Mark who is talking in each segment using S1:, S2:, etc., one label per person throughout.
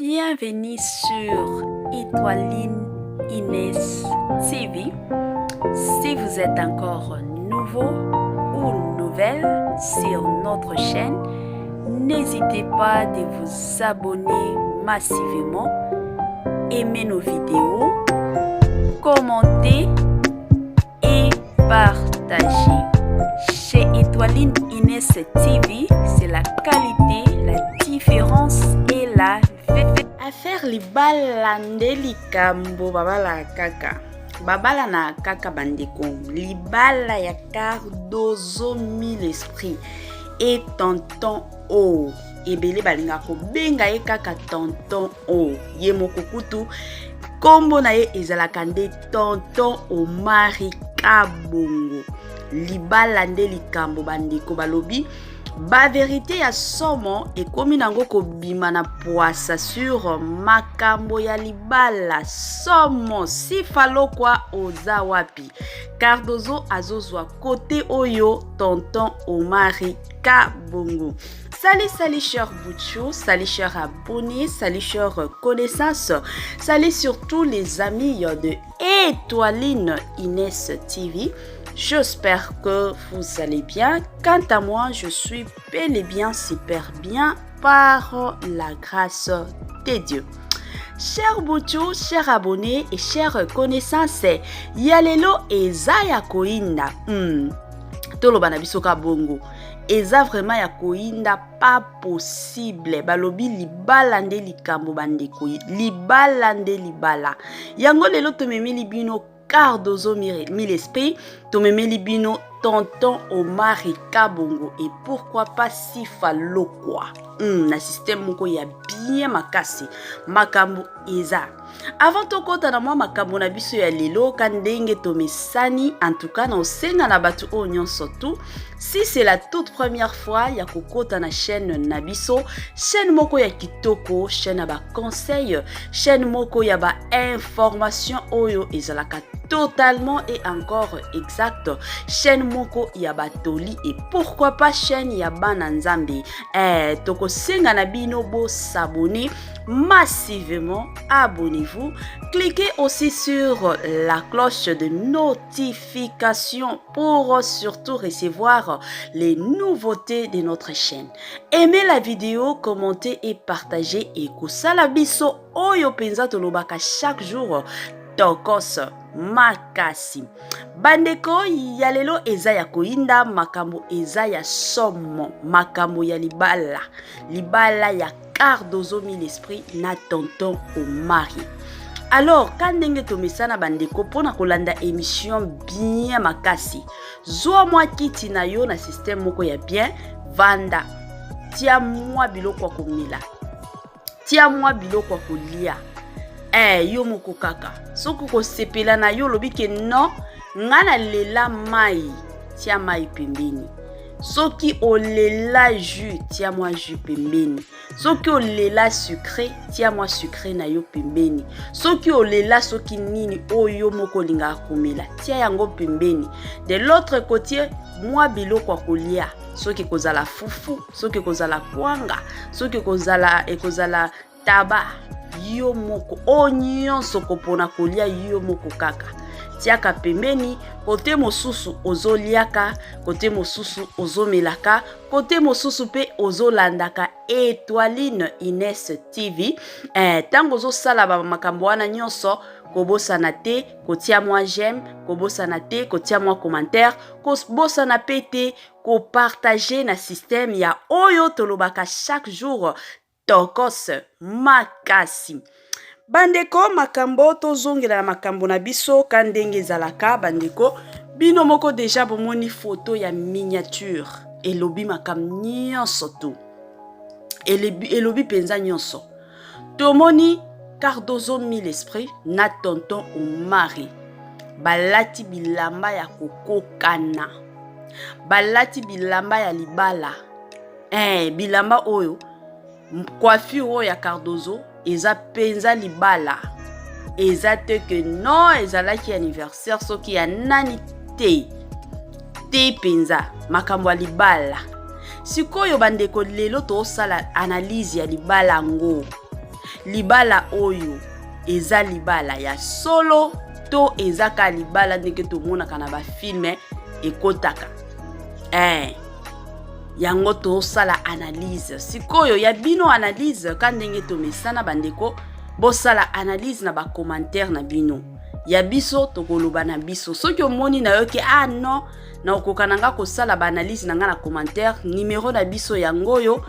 S1: Bienvenue sur Étoiline Inès TV. Si vous êtes encore nouveau ou nouvelle sur notre chaîne, n'hésitez pas de vous abonner massivement, aimer nos vidéos, commenter et partager. Chez Étoiline Inès TV, c'est la qualité, la différence et la
S2: Affaire libala nde likambo babala kaka babala na kaka bandeko libala ya Cardozo mille esprit et tonton O ebele balingaka kobenga ye kaka tonton O ye moko kutu nkombo na ye ezalaka nde tonton Omari Kabongo libala nde likambo bandeko balobi baverite ya somo ekomi nango kobima na pwasa sur makambo ya libala somo sifa lokwa oza wapi cardozo azozwa kote oyo tonton omari kabongo. Salut, salut, cher Bouchou, salut, cher abonné, salut, cher connaissance, salut surtout les amis de Étoiline Inès TV. J'espère que vous allez bien. Quant à moi, je suis bel et bien super bien par la grâce de Dieu. Cher Bouchou, cher abonné et chère connaissance, ya lelo eza ya koyinda. Toloba na biso ka bongo. Eza vraiment ya koyinda pas possible. Balobi libala nde likambo bandeko. Libala nde libala. Yango lelo tomemeli bino Cardozo mille esprit, tomemeli bino tonton Omari Kabongo et pourquoi pas Sifa Lokwa. Na système moko ya bien makasi. Makambo eza. Avant tokota na mwa makambo na biso ya lelo ka ndenge tomesani, en tout cas na osenga na bato oyo nyonso tu, si c'est la toute première fois ya kokota na chaîne na biso, chaîne moko ya kitoko, chaîne ya ba conseil, chaîne moko ya ba information oyo ezalaka totalement et encore exact, chaîne moko ya batoli et pourquoi pas chaîne ya bana nzambe. Tokosenga na bino bo s'abonner massivement, abonnez-vous, cliquez aussi sur la cloche de notification pour surtout recevoir les nouveautés de notre chaîne. Aimez la vidéo, commentez et partagez et kosala biso oyo penza tolobaka chaque jour tokos makasi. Bandeko ya lelo eza ya koyinda, makambo eza ya somo, makambo ya libala, libala ya Cardozo mille esprit na tonton Omari. Alors, ka ndenge tomesana bandeko mpona kolanda émission bien makasi, zwa mwa kiti na yo na système moko ya bien, vanda, tia mwa biloko ya komela, tia mwa biloko ya kolia, yo moko kaka soki kosepela na yo olobi ke non, nga nalela mai, tia mai pembeni. Soki olela jus, tia mwa jus pembeni. Soki olela sucré, tia mwa sucré na yo pembeni. Soki olela soki nini oyo moko olingaka komela, tia yango pembeni. De l'autre côté, mwa biloko ya kolia, soki kozala fufu, soki kozala kwanga, soki ekozala taba, yo moko oyo nyonso kopona kolia yo moko kaka tiaka pembeni. Kote mosusu ozoliaka, kote mosusu ozomelaka, kote mosusu mpe ozolandaka Étoiline Inès TV. Ntango ozosala ba makambo wana nyonso, kobosana te kotia mwa j'aime, kobosana te kotia mwa commentaire, kobosana pe te kopartage na système ya oyo tolobaka chaque jour tokos makasi. Bandeko, makambo tozongela na makambo na biso ka ndenge ezalaka. Bandeko, bino moko deja bomoni photo ya miniature elobi makambo nyonso tu, elobi mpenza nyonso. Tomoni Cardozo mille esprit na tonton Omari balati bilamba ya kokokana, balati bilamba ya libala. Bilamba oyo, coiffure oyo ya Cardozo eza mpenza libala, eza te ke non ezalaki anniversaire soki ya nani te te, mpenza makambo ya libala. Sikoyo bandeko, lelo tozosala analyse ya libala yango. Libala oyo eza libala ya solo to eza ka libala ndenge tomonaka na bafilme ekotaka? Yango tosala analyse sikoyo ya bino, analyse ka ndenge tomesana. Bandeko, bosala analyse na bacommentaire na bino. Ya biso tokoloba na biso. Soki omoni na yo ke ah non, nakokoka na nga kosala baanalyse na nga na commentaire, numero na biso yango oyo.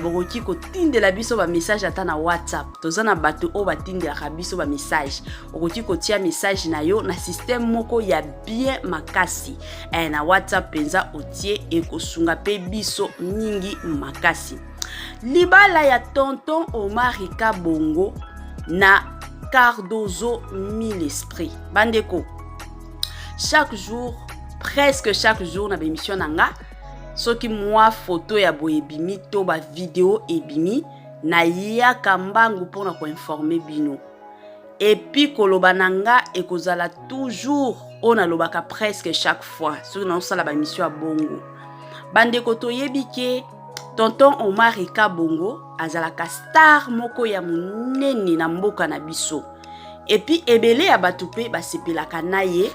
S2: Bokoki kotindela biso bamessage ata na WhatsApp. Toza na bato oyo batindelaka biso bamessage. Okoki kotia message na yo na système moko ya bien makasi na WhatsApp mpenza, otie, ekosunga mpe biso mingi makasi. Libala ya tonton Omari Kabongo na Cardozo Mille Esprit, bandeko, chaque jour, presque chaque jour na baémission na nga, soki mwa foto ya boye ebimi to bavideo ebimi, nayaka mbangu mpona koinformer bino. Et puis koloba na nga ekozala toujours oyo nalobaka presque chaque fois soki naosala baémission ya bongo. Bandeko, toyebi ke tonton Omar Kabongo azalaka star moko ya monene na mboka na biso. Et puis ebele ya bato mpe basepelaka na ye.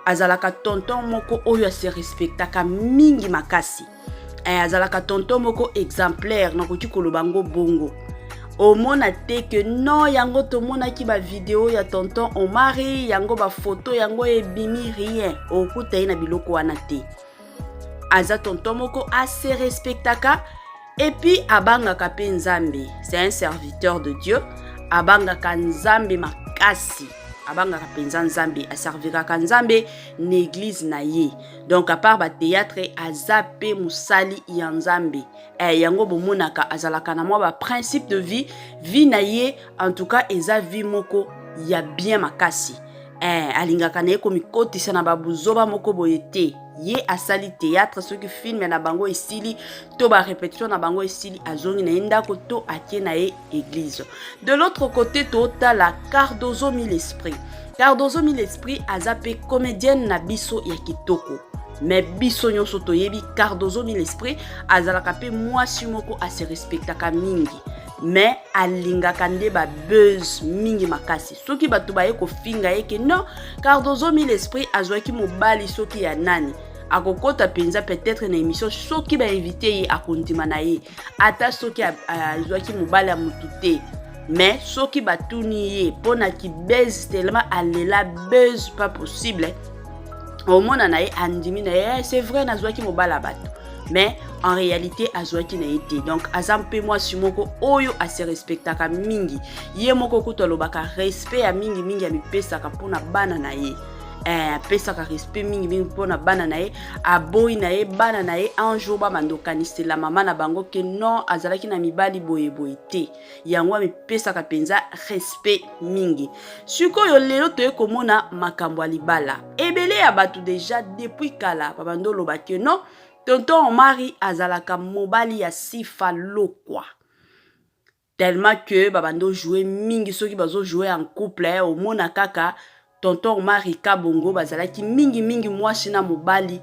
S2: Azalaka tonton moko oyo ase respectaka mingi makasi. Azalaka tonton moko exemplaire, nakoki koloba ngo bongo. Omona te ke non, yango tomonaki bavideo ya tonton Omari, yango bafoto yango ebimi, rien, okuta ye na biloko wana te. Aza tonton moko ase respectaka et puis abangaka mpe Nzambe. C'est un serviteur de Dieu, abangaka Nzambe makasi, abangaka mpenza Nzambe, aserviraka Nzambe na église na ye. Donc à part bathéâtre, aza mpe mosali ya Nzambe. Yango bomonaka azalaka na mwa baprincipe de vie. Vie na ye en tout cas eza vie moko ya bien makasi. Alingaka na ye komikotisa na babuzoba moko boye te. Ye asali théâtre, soki film na bango esili to barépétition na bango esili, azongi na ye ndako to atie na ye église. De l'autre côté, totala Cardozo Mille Esprit. Cardozo Mille Esprit aza mpe comédienne na biso ya kitoko, mais biso nyonso toyebi Cardozo Mille Esprit azalaka mpe mwasi moko ase respectaka mingi, mais alingaka nde babuzz mingi makasi. Soki bato baye kofinga ye ke non, Cardozo Mille Esprit azwaki mobali soki ya nani, akokɔta mpenza peut-être na émission. Soki bainvite ye, akondima na ye, ata soki azwaki mobali ya motu te. Mais soki batuni ye mpo na kibuzz, tellement alela buzz pas possible, omona na ye andimi na ye: "C'est vrai, nazwaki mobali ya bato." Mais en réalité azwaki na ye te. Donc aza mpe mwasi moko oyo ase respectaka mingi. Ye moko kutu alobaka respect ya mingimingi amipesaka mpona bana na ye. Apesaka respect mingimingi mpona bana na ye. Aboyi na ye bana na ye un jour babanda okanisela mama na bango ke non, azalaki na mibali boyeboye te. Yango amipesaka mpenza respect mingi. Sikoyo lelo toye komona makambo ya libala. Ebele ya bato déjà depuis kala babanda oloba ke non, tonton Omari azalaka mobali ya Sifa Lokwa, tellement que babanda ojouer mingi. Soki bazojouer en couple, omona kaka tonton Omari Kabongo, bazalaki mingimingi mwasi na mobali,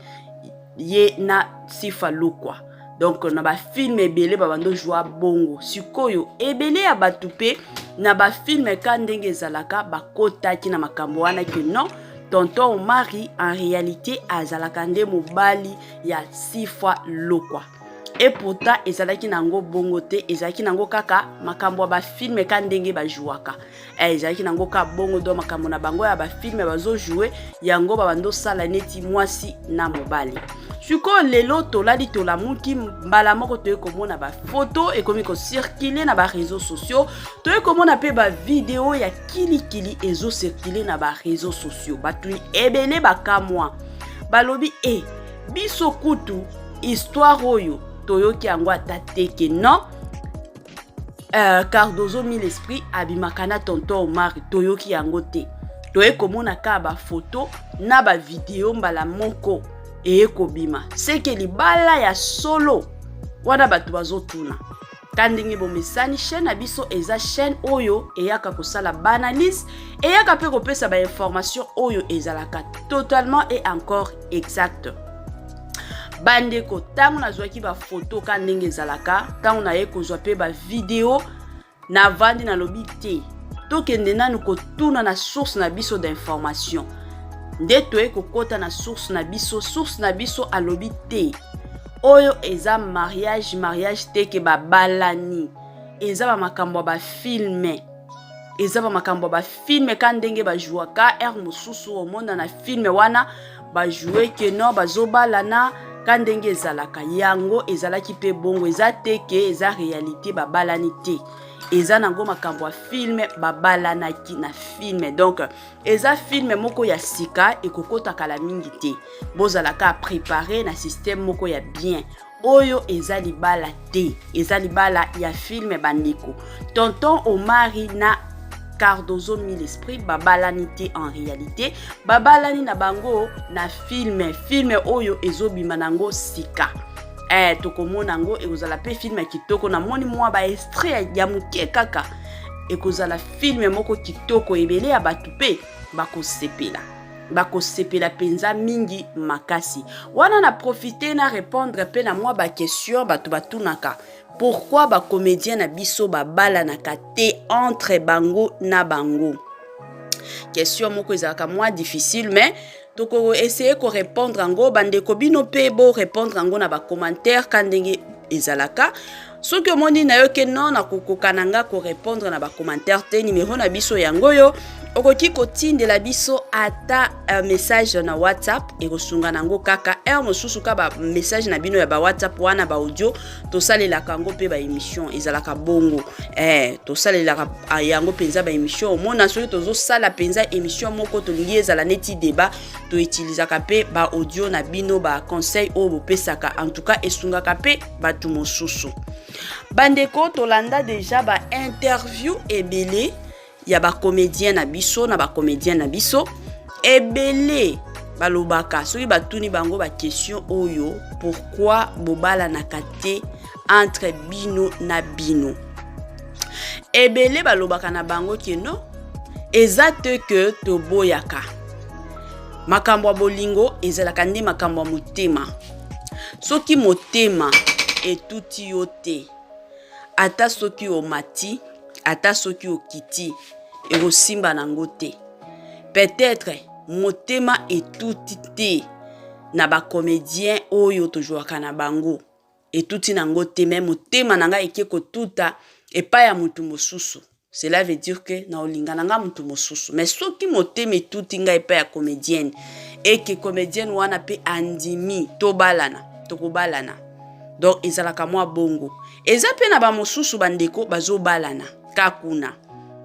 S2: ye na Sifa Lokwa. Donc na bafilme ebele babanda ojouer bongo. Sikoyo ebele ya bato mpe na bafilme ka ndenge ezalaka, bakotaki na makambo wana ke non, tonton Omari en réalité azalaka nde mobali ya Sifa Lokwa. Et pourtant ezalaki nango bongo te, ezalaki nango kaka makambo ya bafilme ka ndenge bajouaka. Ezalaki nango kaka bongo. Do makambo na bango ya bafilme bazojouer yango, babanda osala neti mwasi na mobali. Sikoyo lelo tolali, tolamuki, mbala moko toye komona bafoto ekomi kocirculer na baréseaux sociaux, toye komona mpe bavideo ya kilikili ezocirculer na baréseaux sociaux. Bato ebele bakamwa, balobi e biso kutu histoire oyo toyoki yango ata te ke non, Cardozo Mille Esprit abimaka na tonton Omar, toyoki yango te. Toye komona kaka bafoto na bavideo mbala moko eye kobima. Seke libala ya solo wana, bato bazotuna ka ndenge bomesani. Chaîne na biso eza chaîne oyo eyaka kosala baanalyse, eyaka mpe kopesa bainformation oyo ezalaka totalement et encore exact. Bandeko, ntango nazwaki bafoto ka ndenge ezalaka, ntango naye kozwa mpe bavideo. Navandi, nalobi te, tokende nanu kotuna na source na biso d'information. Nde toye kokɔta na source na biso. Source na biso alobi te, oyo eza mariage, mariage te ke babalani. Eza bamakambo ya bafilm, eza bamakambo ya bafilm ka ndenge bajouaka. Heure mosusu omona na film wana bajoue ke non, bazobalana ka ndenge ezalaka. Yango ezalaki mpe bongo. Eza te ke eza réalité, babalani te. Eza nango makambo ya film, babalanaki na film. Donc eza film moko ya sika, ekokota kala mingi te. Bozalaka préparé na système moko ya bien. Oyo eza libala te, eza libala ya film. Bandeko, tonton Omari na Cardozo Mille Esprit babalani te. En réalité babalani na bango na film. Film oyo ezobima nango sika, tokomona yango, ekozala mpe film ya kitoko. Namoni mwa baextrait ya moke kaka. Ekozala film moko kitoko, ebele ya bato mpe bakosepela, bakosepela mpenza mingi makasi. Wana na profite na répondre mpe na mwa baquestion bato batunaka: pourquoi bacomédien na biso babalanaka te entre bango na bango? Question moko ezalaka mwa difficile, mais tokoessayer korépondre yango. Bandeko, bino mpe borépondre yango na bacommentaire ka ndenge ezalaka. Soki omoni na yo ke non, nakokoka na nga korépondre na bacommentaire te, nimero na biso yango oyo, okoki kotindela biso ata message na WhatsApp, ekosunga nango kaka. Heure mosusu ka bamessage na bino ya bawhatsapp wana, baaudio, tosalelaka yango mpe baémission. Ezalaka bongo, tosalelaka yango mpenza baémission. Omona soki tozosala mpenza émission moko, tolingi ezala neti débat, toutilisaka mpe baaudio na bino, baconseil oyo bopesaka. En tout cas esungaka mpe bato mosusu. Bandeko, tolanda deja bainterview ebele ya bacomédien na biso. Na bacomédien na biso ebele balobaka, soki batuni bango baquestion oyo: pourquoi bobalanaka te entre bino na bino? Ebele balobaka na bango ke non, eza te ke toboyaka. Makambo ya bolingo ezalaka nde makambo ya motema. Soki motema etuti yo te, ata soki omati, ata soki okiti, ekosimba nango te. Peut-être motema etuti te na bacomédien oyo tozwaka na bango, etuti nango te, mais motema na ngai eke kotuta epai ya motu mosusu. Cela veut dire que na olinga na nga motu mosusu. Mais soki motema etuti ngai epai ya comédienne, eke comédienne wana mpe andimi tobalana, tokobalana. Donc ezalaka mwa bongo. Eza mpe na bamosusu, bandeko, bazobalana ka kuna,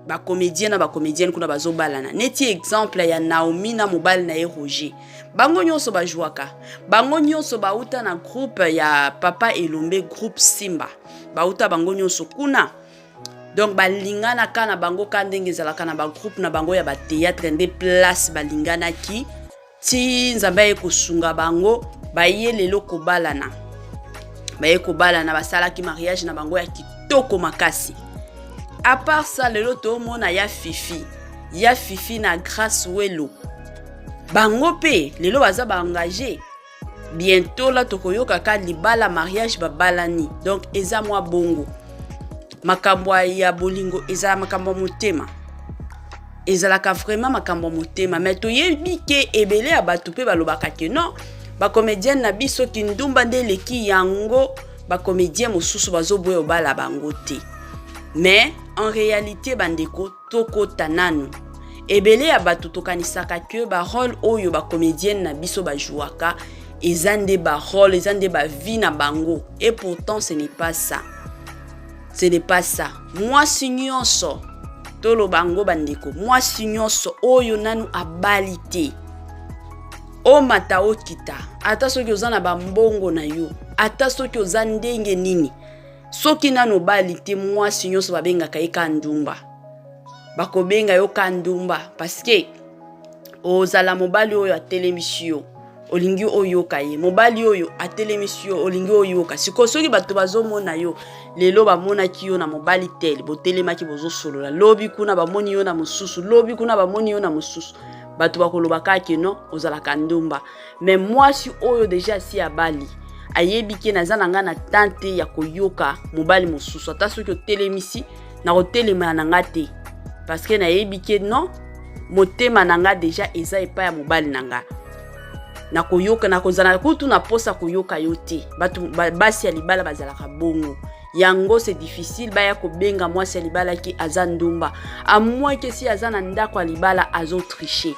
S2: bacomédien na bacomédienne kuna bazobalana, neti exemple ya Naomi na mobali na ye Roger. Bango nyonso bajwaka, bango nyonso bauta na groupe ya papa Elombe, groupe Simba. Bauta bango nyonso kuna. Donc balinganaka na bango ka ndenge ezalaka na bagroupe na bango ya bathéâtre. Nde place balinganaki ti Nzambe aye kosunga bango, baye lelo kobalana. Baye kobalana, basalaki mariage na bango ya kitoko makasi. À part ça, lelo toomona ya Fifi, ya Fifi na Grâce Welo. Bango mpe lelo baza baengage. Bientôt la tokoyoka libala, mariage, babalani. Donc eza mwa bongo. Makambo ya bolingo ezala makambo ya motema, ezalaka vraiment makambo ya motema. Mais toyebi ke ebele ya bato mpe balobaka ke non, bacomédienne na biso, kindumba nde eleki yango, bacomédien mosusu bazoboya obala bango te. Mais en réalité, bandeko, tokota nanu. Ebele ya bato tokanisaka ke barole oyo bacomédienne na biso bajouaka eza nde barole, eza nde bavie na bango. Et pourtant ce n'est pas ça, ce n'est pas ça. Mwasi nyonso, toloba yango bandeko, mwasi nyonso oyo nanu abali te, omata okita, ata soki oza na bambongo na yo, ata soki oza ndenge nini, soki nanu obali te, mwasi nyonso babengaka ye ka ndumba. Bakobenga yo ka ndumba parce que ozala mobali oyo atelemisi yo, olingi oyoka ye. Mobali oyo atelemisi yo, olingi oyoka. Sikoyo soki bato bazomona yo lelo, bamonaki yo na mobali tel, botelemaki, bozosolola, lobi kuna bamoni yo na mosusu, lobi kuna bamoni yo na mosusu, bato bakoloba kaka non, ozalaka ndumba. Mais mwasi oyo déjà asi abali, ayebi ke naza na ngai na tante ya koyoka mobali mosusu, ata soki otelemisi. Nakotelemela na nga te, parce que nayebi ke non, motema na nga déjà eza epai ya mobali na nga. Nakoyoka, nakozala kutu na posa koyoka yo te. Bato basi ya libala bazalaka bongo. Yango c'est difficile baya kobenga mwasi ya libala ki aza ndumba, à moins que si aza na ndako ya libala azotriche.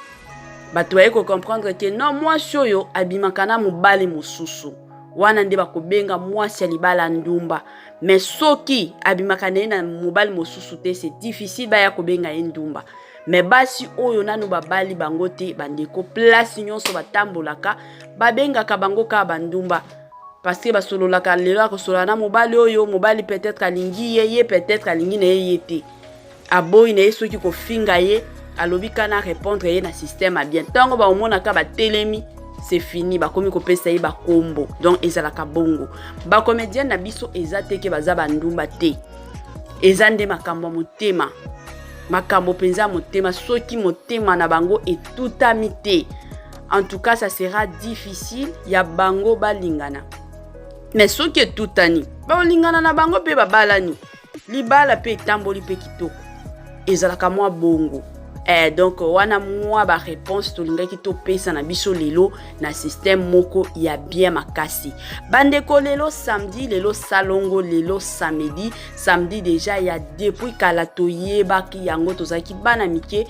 S2: Bato baye kocomprendre ke non, mwasi oyo abimaka na mobali mosusu, wana nde bakobenga mwasi ya libala ndumba. Mais soki abimaka na ye na mobali mosusu te, c'est difficile baya kobenga ye ndumba. Mais basi oyo nanu babali bango te, bandeko, place nyonso batambolaka, babengaka bango kaka bandumba, parce que basololaka. Lelo akosolola na mobali oyo, mobali peut-être alingi ye, ye peut-être alingi na ye ye te, aboyi na ye. Soki kofinga ye, alobi kana répondre ye na système ya bien. Ntango baomonaka batelemi, c'est fini, bakomi kopesa ye bakombo. Donc ezalaka bongo. Bacomédienne na biso eza te ke baza bandumba te, eza nde makambo ya motema, makambo mpenza ya motema. Soki motema na bango etutami te, en tout cas ça sera difficile ya bango balingana. Mais soki etutani, balingana na bango mpe babalani, libala mpe etamboli mpe kitoko, ezalaka mwa bongo. Donc wana mwa baréponse tolingaki topesa na biso lelo na système moko ya bien makasi. Bandeko, lelo samedi, lelo salongo, lelo samedi, samedi déjà ya depuis kala toyebaki yango. Tozalaki bana mike,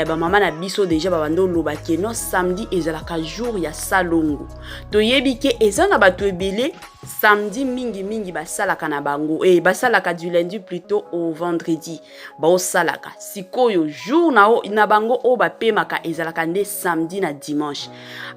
S2: bamama na biso déjà babanda oloba ke non, samedi ezalaka jour ya salongo. Toyebi ke eza na bato ebele, samedi mingimingi basalaka na bango, basalaka du lundi plutôt au vendredi baosalaka. Sikoyo jour na bango oyo bapemaka ezalaka nde samedi na dimanche.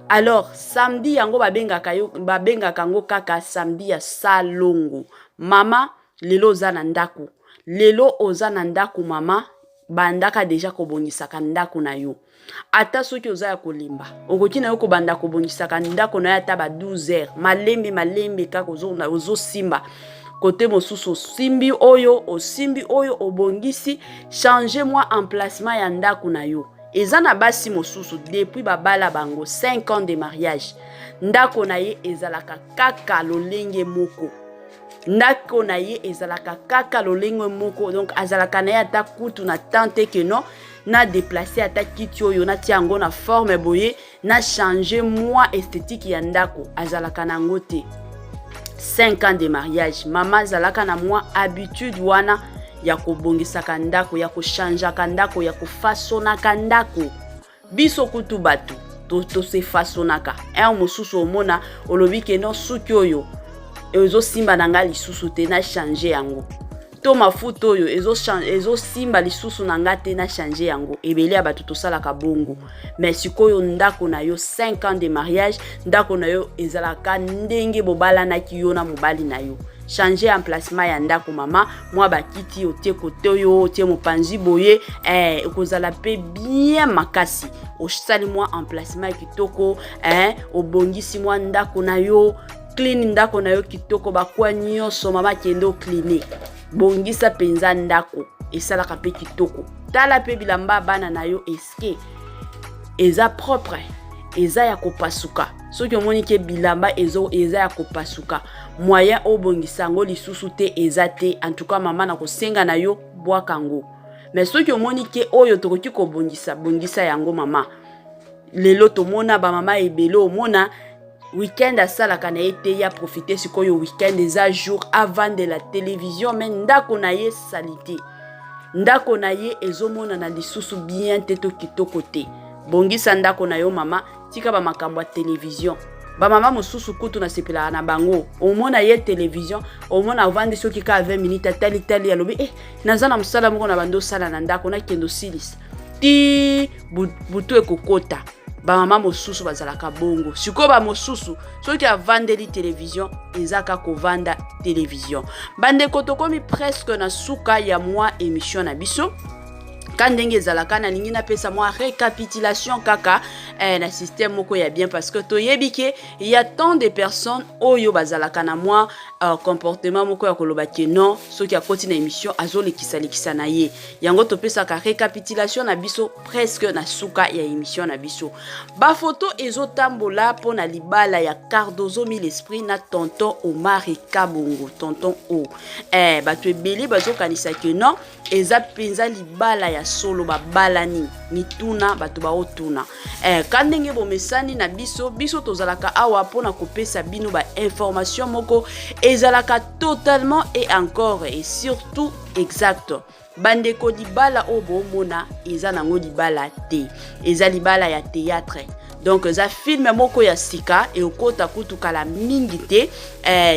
S2: Alors samedi yango babengaka yo, babengaka yango kaka samedi ya salongo. Mama, lelo oza na ndako, lelo oza na ndako, mama, bandaka déjà kobongisaka ndako na yo. Ata soki oza ya kolemba, okoki na yo kobanda kobongisaka ndako na yo ata ba 12 heures, malembe malembe kaka ozosimba kote mosusu, osimbi oyo, osimbi oyo, obongisi, change mwa emplacement ya ndako na yo. Eza na basi mosusu, depuis babala bango, 5 ans de mariage, ndako na ye ezalaka kaka lolenge moko, ndako na ye ezalaka kaka lolenge moko. Donc azalaka na ye ata kutu na temps te ke non, na déplace ata kiti oyo, natia yango na forme boye, na change mwa esthétique ya ndako, azalaka na yango te. 5 ans de mariage, mama azalaka na mwa habitude wana ya kobongisaka ndako, ya kochangeaka ndako, ya kofasonaka ndako. Biso kutu bato tosefasonaka. Heure mosusu omona olobi ke non, suki oyo ezosimba na ngai lisusu te, na change yango, to mafuta oyo ezosimba lisusu na nga te, na change yango. Ebele ya bato tosalaka bongo. Mais sikoyo ndako na yo, 5 ans de mariage, ndako na yo ezalaka ndenge bobalanaki yo na mobali na yo. Change emplacement ya ndako, mama, mwa bakiti otie kote oyo, otie mopanzi boye, ekozala mpe bien makasi. Osali mwa emplacement ya kitoko, obongisi mwa ndako na yo, clean ndako na yo kitoko, bakwa nyonso, mama, kende ocleaner, bongisa mpenza ndako, esalaka mpe kitoko. Tala mpe bilamba bana na yo, eske eza propre, eza ya kopasuka? Soki omoni ke bilamba eza ya kopasuka, moyen obongisa yango lisusu te eza te, en tout cas mama, na kosenga na yo, bwaka yango. Mais soki omoni ke oyo tokoki kobongisa, bongisa yango, mama. Lelo tomona bamama ebele, omona weekend asalaka na ye te, ya profite sikoyo weekend eza jour avandela télévision, mais ndako na ye sali te, ndako na ye ezomonana lisusu bien te to kitoko te. Bongisa ndako na yo, mama, tika bamakambo ya télévision. Bamama mosusu kutu nasepelaka na bango, omona ye télévision, omona avandi soki kaka 20 minutes, atalitali, alobi: "Eh, naza na mosala moko na bando osala na ndako, nakende osilisa ti butu ekokota." Bamama mosusu bazalaka bongo. Sikoyo bamosusu soki avandeli télévision, eza kaka kovanda télévision. Bandeko, tokomi presque na suka ya mwa émission na biso. Ka ndenge ezalaka, nalingi napesa mwa récapitulation kaka. eh, na système moko ya bien, parce que toyebi ke ya tant de personnes oyo bazalaka na mwa comportement moko ya koloba ke non, soki akoti na émission azolekisalekisa na ye. Yango topesaka récapitulation na biso presque na suka ya émission na biso. Bafoto ezotambola mpo na libala ya Cardozo Mille Esprit na tonton Omari Kabongo, tonton O. Bato ebele bazokanisa ke non, eza mpenza libala ya solo, babalani. Mituna bato baotuna, ka ndenge bomesani na biso, biso tozalaka awa mpona kopesa bino bainformation moko ezalaka totalement et encore et surtout exact. Bandeko, libala oyo boomona eza nango libala te, eza libala ya théâtre. Donc eza film moko ya sika, ekota kutu kala mingi te.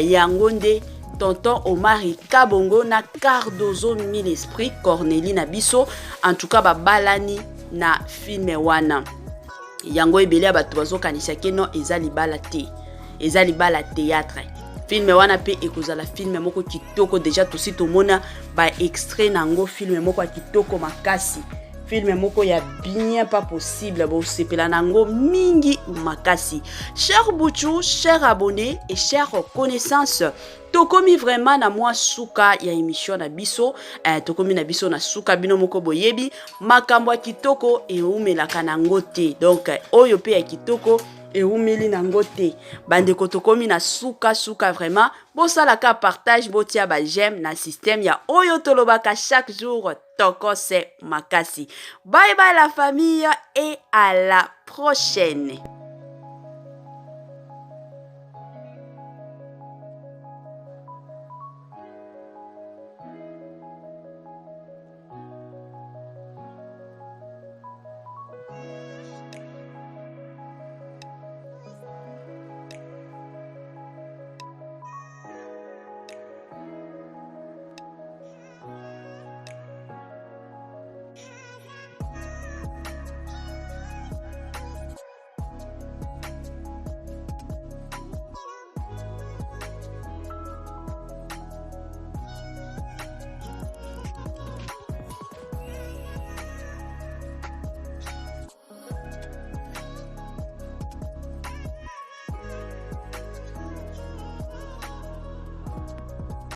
S2: Yango nde tonton Omari Kabongo na Cardozo Mille Esprit Cornélie na biso, en tout cas babalani na film wana. Yango ebele ya bato bazokanisa ke non, eza libala te, eza libala théâtre. Film wana mpe ekozala film moko kitoko. Déjà tosi tomona baextrait nango, film moko ya kitoko makasi, film moko ya bien, pas possible, bosepela nango mingi makasi. Cher Buchu, cher abonné et cher connaissance, tokomi vraiment na mwa suka ya émission na biso. Tokomi na biso na suka. Bino moko boyebi, makambo ya kitoko eumelaka nango te. Donc oyo mpe ya kitoko ewumeli nango te. Bandeko, tokomi na suka suka. Vraiment, bosalaka partage, botia baj'aime na système ya oyo tolobaka chaque jour, tokose makasi. Bye bye la famille et à la prochaine.